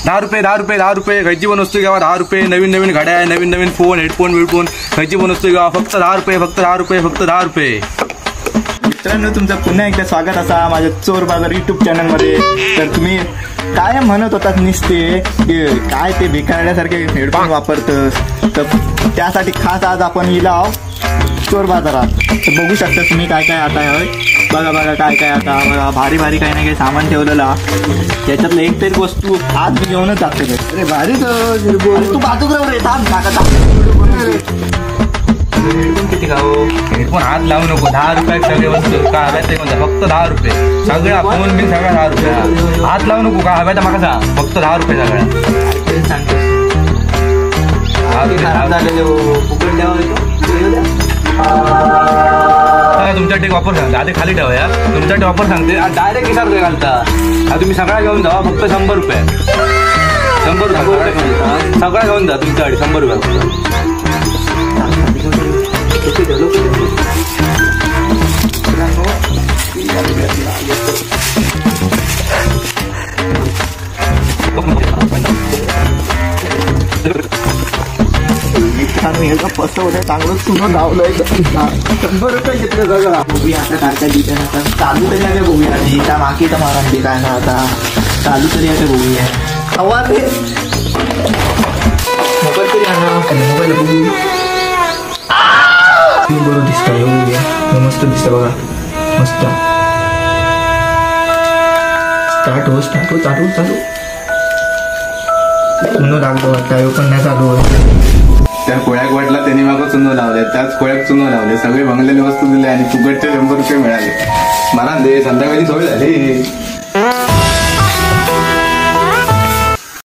10 रुपये 10 रुपये 10 रुपये खयची पण वस्तू घ्यावा 10 रुपये. नवीन नवीन घड्याळ, नवीन नवीन फोन, हेडफोन बिडफोन खयची पण वस्तू घ्यावा फक्त 10 रुपये, फक्त 10 रुपये, फक्त 10 रुपये. मित्रांनो, तुमचं पुन्हा एकदा स्वागत असा माझ्या चोर बाजार युट्यूब चॅनलमध्ये. तर तुम्ही काय म्हणत होतात निसते की काय ते भिकारड्यासारखे हेडफोन वापरतस, तर त्यासाठी खास आज आपण इला आहोत चोर बाजारात. तर बघू शकता तुम्ही काय काय आता आहे. बघा बघा काय काय आता, बघा भारी भारी काही ना काही सामान ठेवलेलं. त्याच्यातलं एक तरी वस्तू आज मी घेऊनच जातो. अरे भारी तू बाजूक राहू रे, थांब काका. हेडफोन किती खाऊ? हेडफोन हात लावू नको. 10 रुपयात सगळे वस्तू काय हव्या ते घेऊन जा, फक्त 10 रुपये सगळा फोन बिन सगळा 10 रुपये. हात लावू नको, काय हव्या तर माका सांग, फक्त 10 रुपये सगळा. तुमच्यासाठी एक ऑफर सांगते, आधी खाली ठेवा या. तुमच्यासाठी ऑफर सांगते, डायरेक्ट 20 रुपये घालता. तुम्ही सगळा घेऊन जा फक्त 100 रुपये. 100 रुपये सगळा घेऊन जा तुमच्यासाठी 100 रुपये फक्त. मित्रांनो, फसवलं चांगलं तुला धावलंय. 100 रुपये घेतलं सगळं. बघूया आता काय काय आता चालू तरी आहे बघूया. त्या माकी तर मारा ते काय ना आता चालू तरी आहे बघूया. आवाज मोबाईल तरी आणा, मोबाईल बघू. बरं दिसतं बघूया, मस्त दिसतं बघा, मस्त. स्टार्ट हो, स्टार्ट हो, चालू चालू. चुनो लागलो आता, पण नाही चालू. त्या कोळ्याक वाटला त्यांनी मागं चुनो लावले, त्याच कोळ्याक चुनो लावले, सगळे भंगलेले वस्तू दिले आणि फुकटचे 100 रुपये मिळाले. मला दे संध्याकाळी सोय झाली.